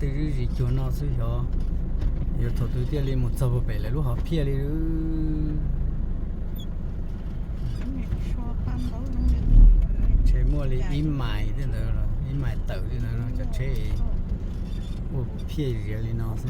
Twb zib zis cuag no xwb xyov, yuav thaum twg thiaj li mus txog puag pem lawv lub hom phiaj li. Tsheb muaj li ib mais thiab ntawd, ib mais tawm li ntawd no, cov tsheb ua phiaj ziav li no xwb.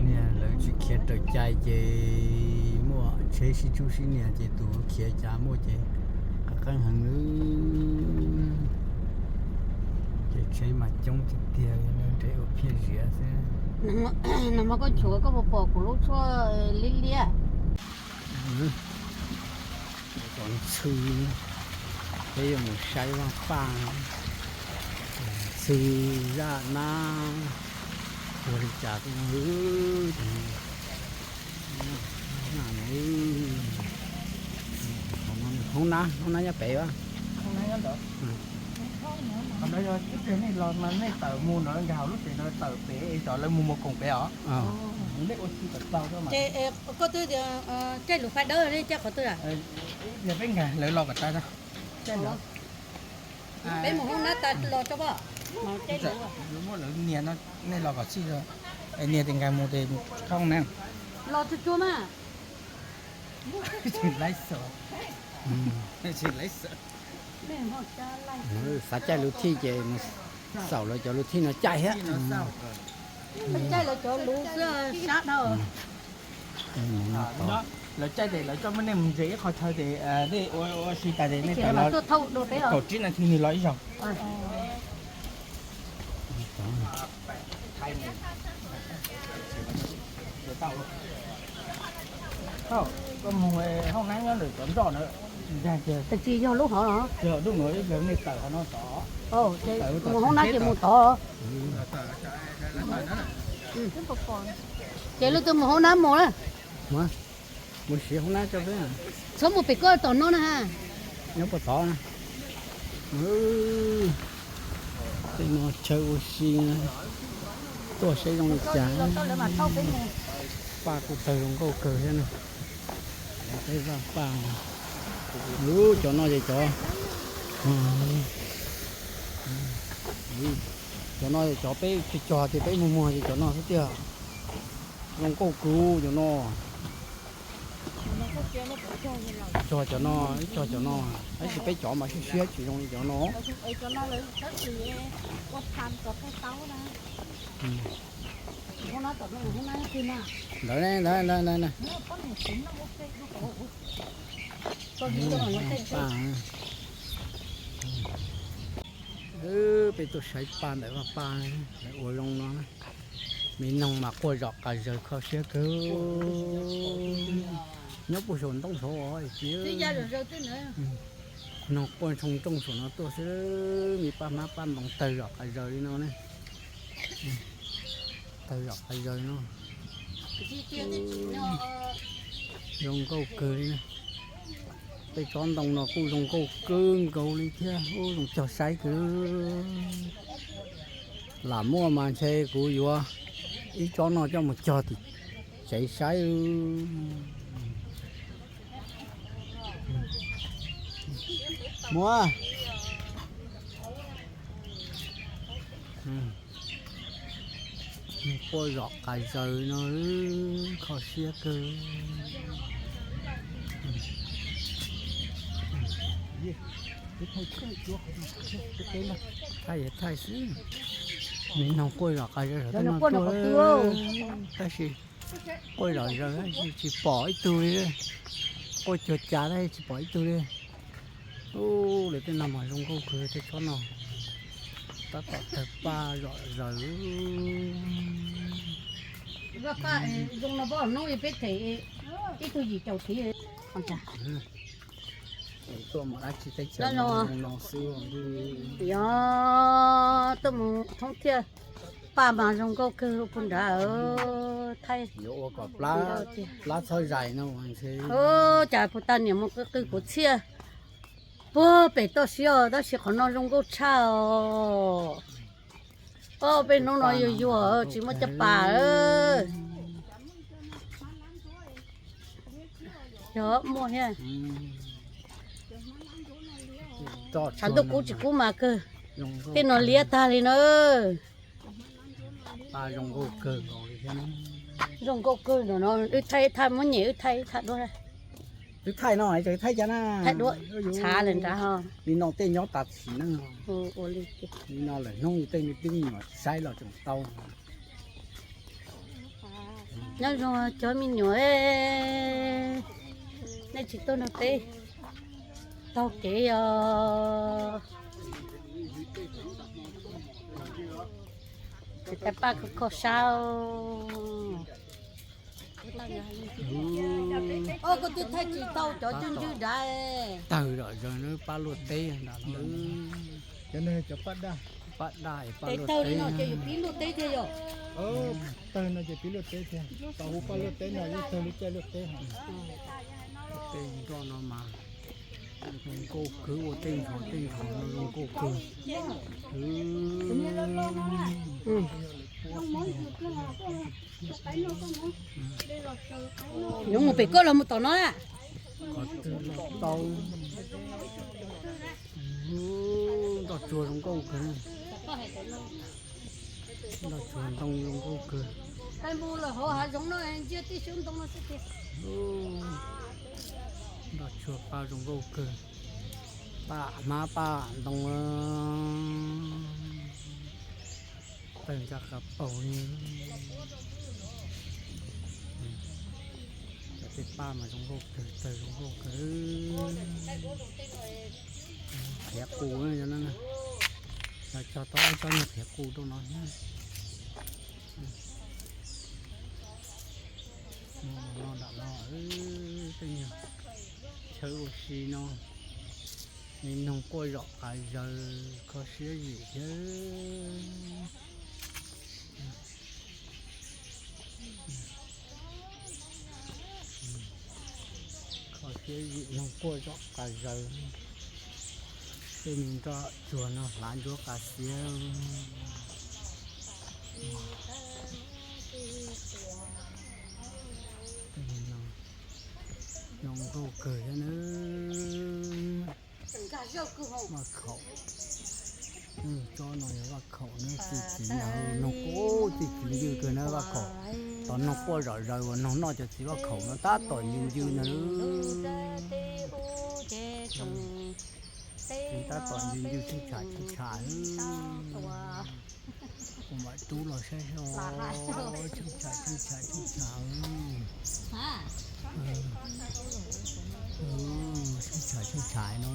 Niag lawv tsis khiav raws cai ces muaj tsheb sib tsub sib nias ces tus khiav cas muaj ces qab qeeb heev li. Ces tsheb mas coob tiag tiag, nrhiav ua phiaj ziav xwb. Nag hmo koj tshuav koj puas pom kuv lub tshuaj liab liab? Cov ntxhw, peb yuav mus saib vaj paj, ntxhw, zaj nab, ua li cas no. Hoob nab, hoob nab nyob pem a. Nej los mas nej tawm mus no, nkag hauv lub tsev no tawm pem es tom lawv mus mus koom pem os. Nej ua si kom tau. Ces koj twb tias caij lub fais dawb, nej caij qhov twg a? Peb nkag lawv los kom tas. Peb mus hoob nab tas los tso pom. Muab lawv nias no, nej los kom txhij, nias tes nkag mus tes qhov hoob nab. Los tsuag tsuag mas. Xav caij lub thij ces mus xaum lawv cov lub thij no caij thiab. Caij lawv cov lub xwb sab dhau. Lawv caij tes lawv coj muab nej mus ntses ib qho chaw tes nej ua si tas tes nej tawm los kaum tsib nas this nws los ib zaug. Koj mus hoob nab nyob lawm cov nroj na. Tsis yog lub hov los? Lub no nej tawm qhov no tod. Mus hoob nab ces mus tod. Ces leej twg mus hoob nab mus na. Mus siv hoob nab tso peb. Txhob mus pem koj tom no na ha. Nyob puag tod na. Tej no chaw ua si, tuaj saib zoo li cas. Paj kuj tawg zoo nkauj kawg thiab na. Peb vaj paj. Cov no ces cov, cov no cov peb cog cog ces peb muag muag ces cov no xwb tiag. Zoo nkauj kawg cov no. Cog cov no, ib cog cov no, tab sis peb cov mas siab siab tsis zoo li cov no. Ntawd, ntawd, ntawd, ntawd. Peb tuaj saib paj ntawm vaj paj, lawv ua zoo no. Me noog mas quaj zom qas zaws kho siab kawg. Nyob puag saum ntoo saud os. Noog quaj ntshoo ntsooj saum no tuaj xwb, me paj hmab paj ntoos tawg zom qas zaws li no ne. Tawg zom qas zaws no. Zoo nkauj kawg li. Tej tsob ntoo no kuj zoo nkauj kawg nkaus li thiab, zoo cog saib kawg. Lam muaj mas ntshe kuv yuav ib tsob no coj mus cog tim tsev saib. Muab. Quaj zom qas zaws no, kho siab kawg. Thaij, thaij xwb. Me noog quaj zom qas zaws saum tej no tuaj, tab sis quaj zom zaws tab sis tsis pom ib tug li. Quaj cuag cas tab sis tsis pom ib tug li. Ub, lawv tej no mas zoo nkauj kawg tej tsob no. Tab tom tawg paj zom zaws. Vaj paj zoo no poj hnub peb them ib tug yim caum thiv. Tuaj mus dab tsi teb chaws no xwb. Yog tuaj mus thoob thiaj, paj mas zoo nkauj kawg puag nrad. Thaij yuav ua kom plab txhob zais no. Cas puag ta niam mus qw qw kuv txhiaj puag pem toj siab os, tab sis qhov no zoo nkauj tshaj os. Ob peb hnub no yuag yuag tsis muaj caj pas. Yog muaj thiab. Tshav ntuj kub tsis kub mas kawg, tej no liab tag li na. Zoo nkauj kawg no, wb thaij ib thaij, muab nyem wb thaij ib thaij duab. Wb thaij no, thaij cas na, thaij duab, tshav lawm nrad ho. Li no tej nyob tas sim neej. Li no lawm hnub tej me tub me nyuam saib los tseem tau. Nyob zoo cov me nyuam, nej tsis tuaj nrog peb taug kev os. Tais paj kho kho sab. Koj twb thaij tsis tau cov cug ncwg nrad. Tawg zom zaws na, pab luaj teb nrad no. Cov no cov paj daj. Paj daj, paj luaj teb. Tawg li no ces yus pib luaj teb thiab yom. Tawg no ces pib luaj teb thiab, tau hu paj luaj teb no, ib tawg lub caij luaj teb ho. Tej nroj no mas zoo nkauj kawg, ua tej ntshov tej ntshov no zoo nkauj kawg. Yuav mus pem koj los mus tom no na. Qhov twg los tau. Nroj tsuag zoo nkauj kawg. Nroj tsuag ntoo zoo nkauj kawg. Nroj tsuag paj zoo nkauj kawg. Paj hmab paj ntoo. Tawg ntsa qas paug li. Cov tej paj mas zoo nkauj kawg, tawg zoo nkauj kawg. Qhiav qus, cog tau ob tsob nyuag qhiav qus rau no thiab. No nram no, tej nyuag chaw ua si no, me noog quaj zom qas zaws kho siab zim thiab. Kho siab zim, noog quaj zom qas zaws. Tej me nroj tsuag no hlav ntsuab qas xiab. Zoo nkauj kawg thiab na. Vaj khaum. Tsob no yog vaj khaum na, txi txiv ntag, noog quaj txi txiv ncw kawg na vaj khaum. Tos noog quaj zom zaws uas noog noj cov txiv vaj khaum no tab tom ncw ncw ntag. Tab tom ncw ncw tsheej tsham tsheej tsham. Kuv mam rub los saib, tsheej tsham tsheej tsham tsheej tsham. Tsheej tsham tsheej tsham no.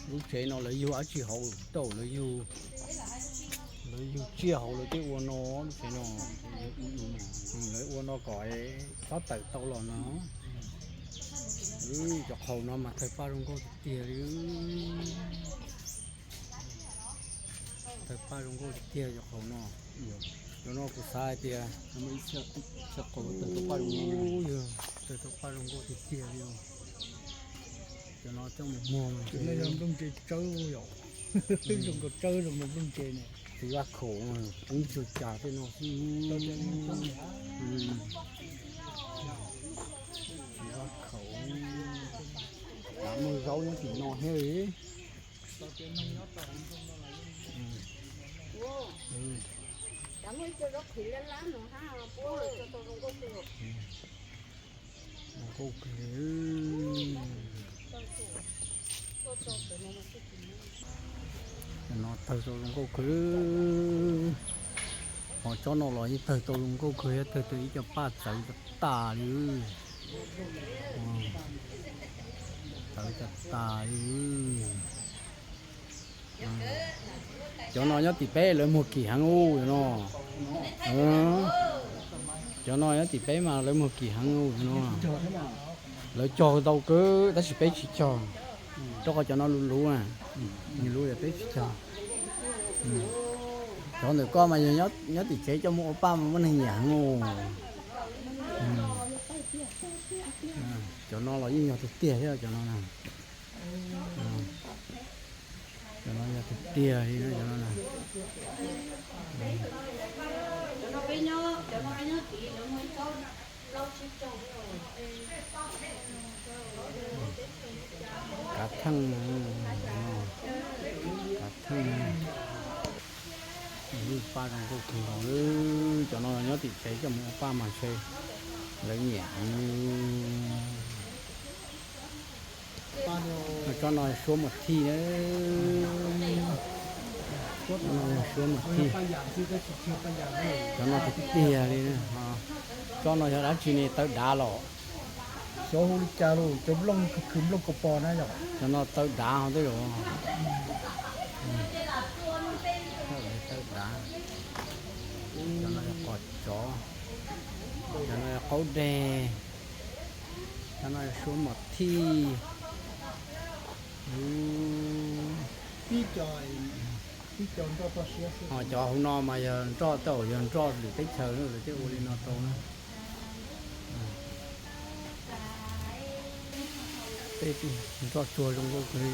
Lub tsev no lawv yug dab tsi hauv tau, lawv yug, lawv yug tsiaj hauv lawv thiaj ua no, lub tsev no. Lawv ua no kom txhob tawm tau los no. Cov qhaus no mas tawg paj zoo nkauj tiag tiag li. Tawg paj zoo nkauj tiag tiag cov qhaus no. Cov no kuv xav hais tias, tawg tau paj zoo nkauj tiag tiag li. Cov no coj mus muag mas nplooj ntse tsawb yom. Zoo nkaus tsawb zoo nkaus nplooj ntse ne. Txiv vaj khaum, poob tsuag cas tej no xwb. Txiv vaj khaum, muaj zaub nyob tim no thiab li. Zoo nkauj kawg. Cov no tawg tau zoo nkauj kawg. Ho tsob no los yeej tawg tau zoo nkauj kawg thiab, tawg tau ib co paj txawv tas tas li. Txawv tas tas li. Cov no nyob tim peb lawv muag kim heev ub no. Cov no nyob tim peb mas lawv muag kim heev ub no. Lawv cog ntau kawg tab sis peb tsis cog, rau qhov cov no luv luv, luv peb tsis cog. Cov ntawm koj mas yog nyob tim tsev coj mus ua paj mas muaj neeg nyiam heev ub. Cov no los yeej yog tiag tiag thiab cov no na. Cov no yog tiag tiag li na, cov no na. Kav theej, kav theej. Lub paj zoo nkauj kawg nkaus li. Cov no nyob tim tsev coj mus ua paj mas ntshe lawv nyiam. Tsob no suab mas thij na. Suab mas thij. Cov no tiag tiag li na. Tsob no yog dab tsi ne, taw dav los? Xyov hu li cas los, cov nplooj khwv khwv nplooj kaus pos na yom. Cov no taw dav ho tej zaum. Taw dav. Cov no yog qos tsov. Cov no yog qaub deg. Cov no yog suab mom thij. Ho cov hauv no mas yog nroj, tej zaum yog nroj lwm teb chaws na, lawv thiaj ua li no rau na. Tej nroj tsuag zoo nkauj kawg li.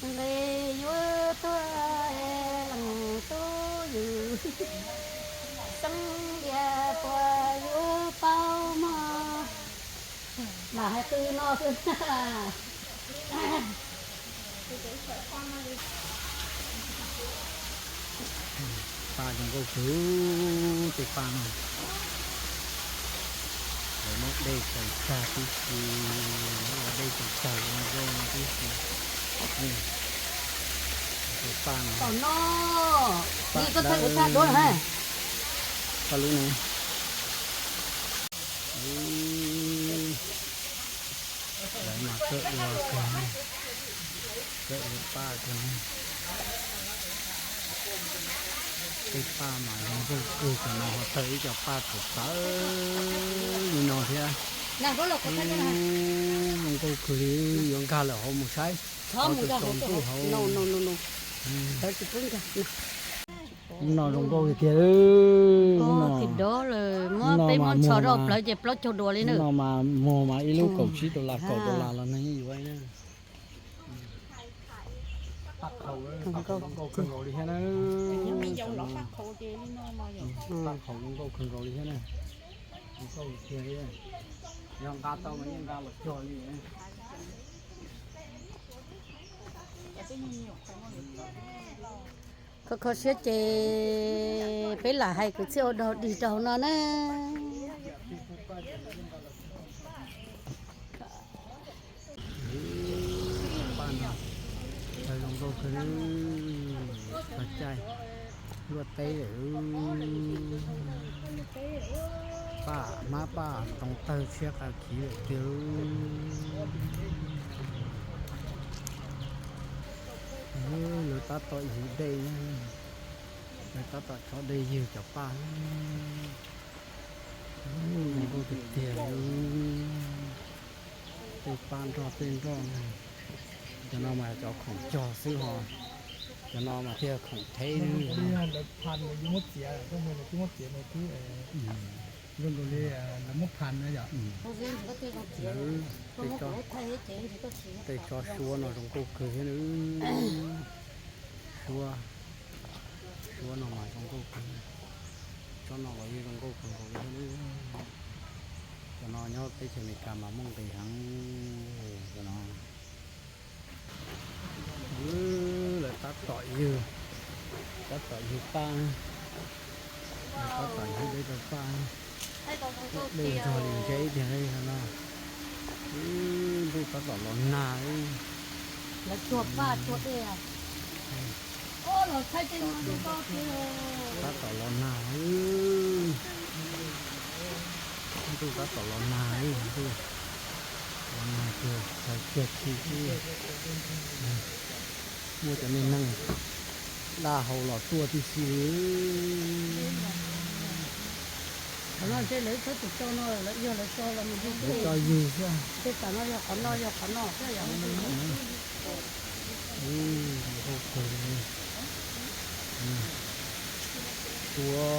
Nqe yuav tuag leej tub yus, xeeb tias puas yuav paub mog. Mas hais qw no xwb. Paj zoo nkauj kawg, tej paj no. Lawv muab dej tsaws tsag tib si, muab dej tsaws tsag zoo zoo tib si. Tej paj no, paj dawb, paj lub no. Lawv mas kawg ua kawg, kawg ua paj kawg. Tej paj mas zoo nkauj kawg, cov no ho tawg ib co paj txawv txawv li no thiab. Zoo nkauj kawg li, yuav nkag lawm hauv mus saib. Txaus ntshai hauv. Lub no zoo nkauj tiag tiag. Lub no, lub no mas muag, plawv ces plaub caug dua li na. Lub no mas muag mas ib lub kaum tsib dollar, kaum dollar los neeg yeej yuav na. Paj qhaus, paj qhaus zoo nkauj kawg nkaus li thiab na. Paj qhaus zoo nkauj kawg nkaus li thiab na. Zoo nkauj tiag li. Yog nqa tau mas yeej nqa los cog li. Kho kho siab ces peb lam hais kwv txhiaj ua dog dig rau hauv no na. Paj no, paj zoo nkauj kawg, txog caij luaj teb lawm. Paj hmab paj toov tawg tshiab qas khiv lawm tiag. Lawv tab tom ywg dej, lawv tab tom tso dej ywg cov paj. Zoo nkauj tiag tiag. Tej paj nroj tej nroj. Cov no mas cov khoom cog xwb ho, cov no mas thiaj khoom theb. Tej tsob suab no zoo nkauj kawg thiab na. Suab, suab no mas zoo nkauj kawg. Tsob no los yeej zoo nkauj kawg nkaus li thiab na. Cov no nyob teb chaws Amelikas mas muaj nqis heev. Cov no lawv tab tom ywg, tab tom ywg paj, tab tom ywg dej rau paj. Dej nrog li ntse tiag no. Ntuj tab tom los nag. Lawv tsuag paj tsuag dej. Tab tom los nag. Ntuj tab tom los nag, ntuj los nag tiag, txhais kiag txhis xwb. Muaj cov niag neeg daj hau los tuaj tib si li. Qhov no ntshe lawv txhob tsis tso no, lawv yog lawv tso los mus ywg xwb. Tej tam no yog qhov no, yog qhov no xwb yom. Zoo nkauj kawg li. Tua,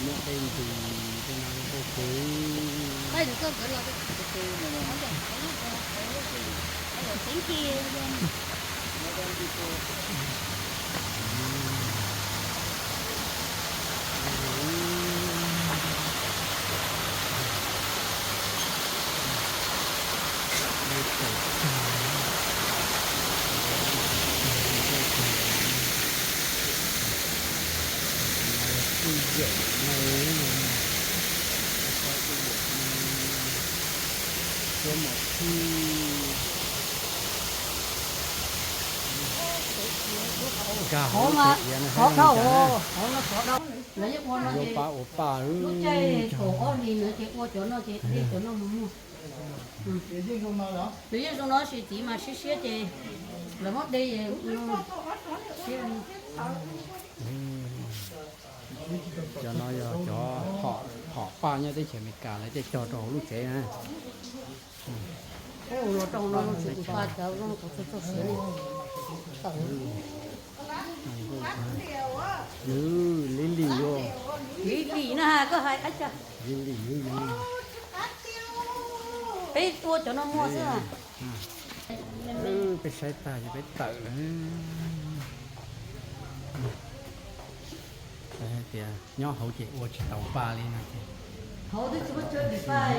muaj dej ntis tej no zoo nkauj kawg. Nkag hauv lub tsev iav no, hauv dhau, hauv no xov dhau. Lawv yeej ua no ces lub caij kaum ob hlis ntawd ces ua cov no ces de cov no mus muag. Nws yeej zoo no, tab sis txiv mas siab siab ces lawv muab de siab. Cov no yog cov phom paj nyob teb chaws Amelikas lawv thiaj cog rau hauv lub tsev na. Los rau hauv no tsis paj cov zoo kuv txog txog siav li. Lili, lili na koj hais. Lili, lili. Peb tua cov no muag xwb. Peb saib tag ces peb tawm lawm. Hais tias nyob hauv ces ua tsis tau paj li no ces. Hauv twb tsis muaj chaw dim paj.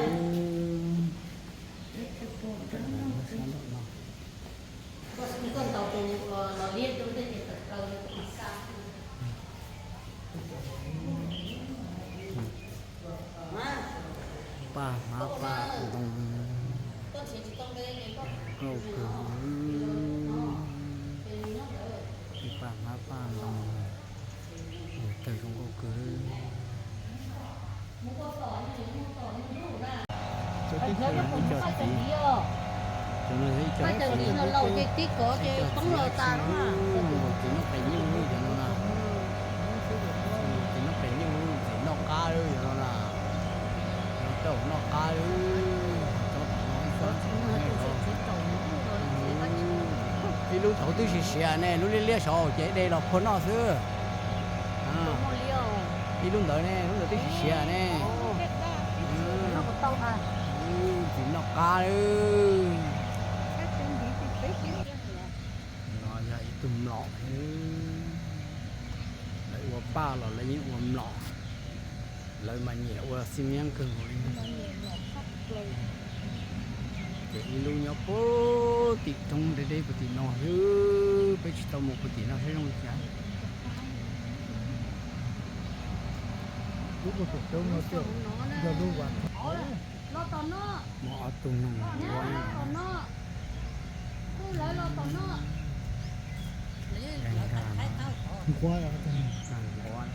Paj hmab paj ntoo, nkauj kawg. Paj hmab paj ntoo, tawg zoo nkauj kawg. Ib co txiv, cov no yog ib co txiv, ib co txiv, txiv noj qe nyuj cov no na. Txiv noj qe nyuj, txiv noj qab cov no na. Cov noj qab, cov tom no ib co txiv, ib lub thaud twb siav siav ne, lub liab liab saud ces de los phua noj xwb. Ib lub ntawd ne, lub ntawd twb siav siav ne. Txiv noj qab. No yog ib tug mlom, lawv ua paj los lawv yeej ua mlom, lawv mas nyiam ua xib miab kawg nkaus li. Ces ib lub nyob puag tim roob deb deb puag tim no xwb, peb tsis tau mus puag tim no saib zoo li cas. Lub puag tim roob no yog lub vaj. Muaj ob tug noog nquab. Nquab, nquab.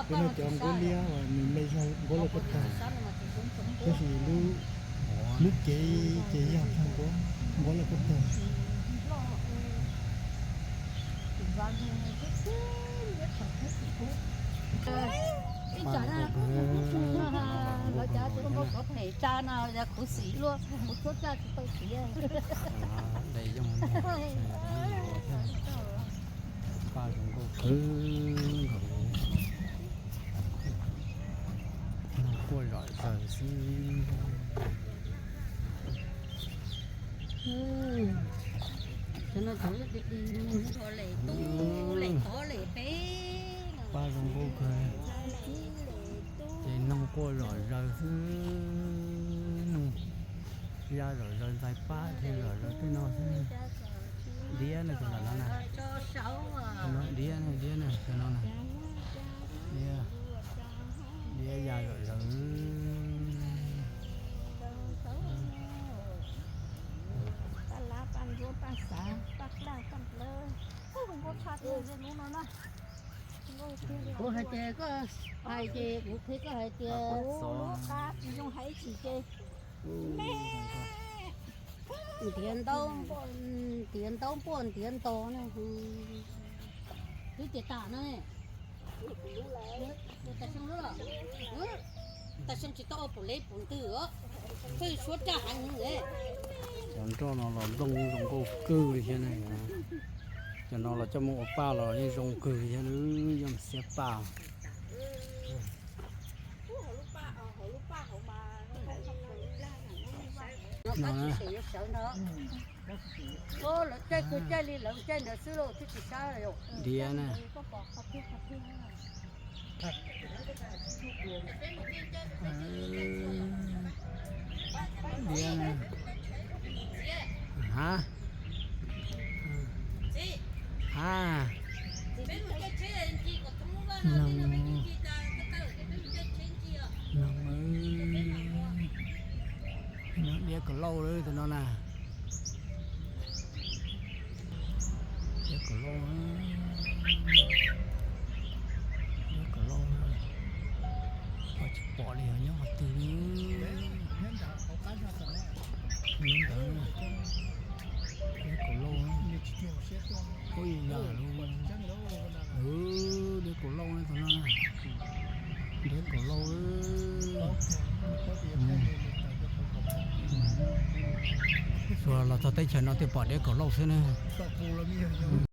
Cov no cov nquab liab uas nws me zog nquab lauj kaub tag, tab sis lub, lub cev ces yog tag nquab, nquab lauj kaub tag. Lawv cov tus nkauj kov phem tsa no yog khuv xim luaj, mus tshuab tsa tsis tau siav. Paj zoo nkauj kawg nkaus, noog quaj zom zaws xwb. Paj zoo nkauj kawg, ces noog quaj zom zaws xwb, noog ya zom zaws, ntxais paj thiaj zom zaws tej no xwb. Diab na, tus ntawm no na, diab na, diab na, tus no na, diab, diab ya zom zaws. Kuv hais tias koj hais ces kuv qhia koj hais tias ntiav ntaub, ntiav ntaub npuaj ntiav ntog na. Twb tias tas no ne. Tas xyoo tsis tau ua pum lev pum ntws os, pheej suab raj heev ne. Cov nroj no los nplooj zoo nkauj kawg li thiab ne. Cov no los coj mus ua paj los yeej zoo kawg li thiab, yog xiab paj. No na. Lawv caij kuj caij li lawv caij ntawd xwb lauj, twb tsis sab yom. Diav na. Diav na. Ha. Ha. Noog. Noog. Nyob diav kaum lauj tus no na. Diav kaum lauj, diav kaum lauj, tsis pom li, nyob qhov twg li. Nyob ntawd, diav kaum lauj, ua yam yam li, diav kaum lauj tus no na, diav kaum lauj. Tsuas los txog teb chaws no thiaj pom diav kaum lauj xwb na.